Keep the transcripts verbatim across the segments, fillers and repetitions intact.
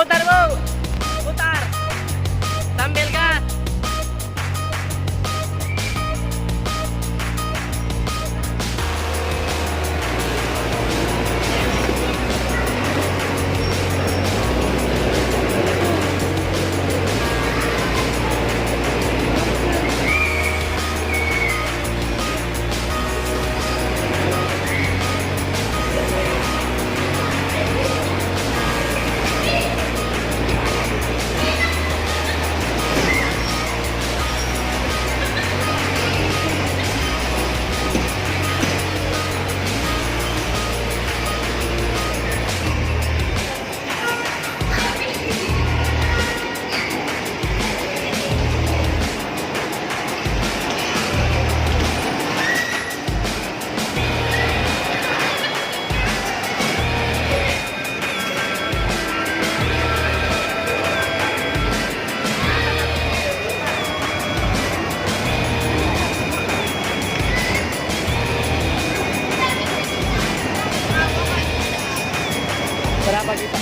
Putar, Bu. Putar. Sambil gas. Berapa kita?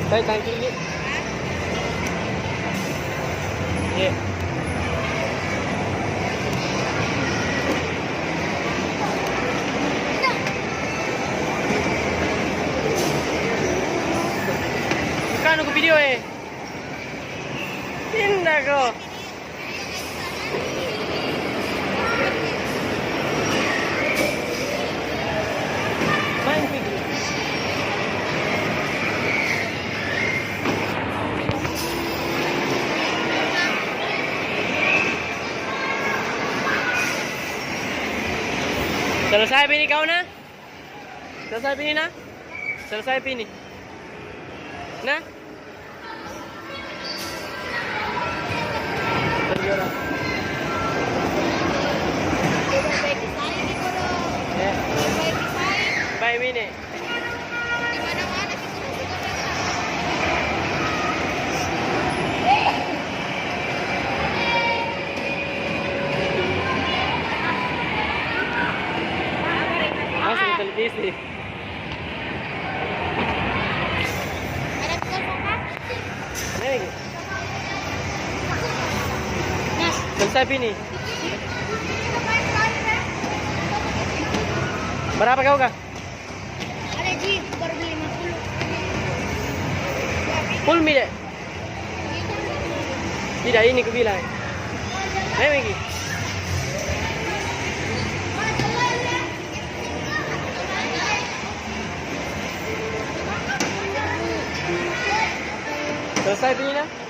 Baik, thank you. Iya. Bukan aku video, eh. Pindah kau. Selesai pi ini kau, nah? Selesai pi ini, nah? Selesai pi ini. Nah? Baik, baik, baik. Baik, ini. Masuk televisi. Ada tukang sampah? Ada lagi. Nah. Selesai pi ini. Berapa kau kah? Ada ji, baru beli lima puluh. Full mi deh? Tidak, ini ku bilang. Ayo, Megi. Selesai pi ini, nah?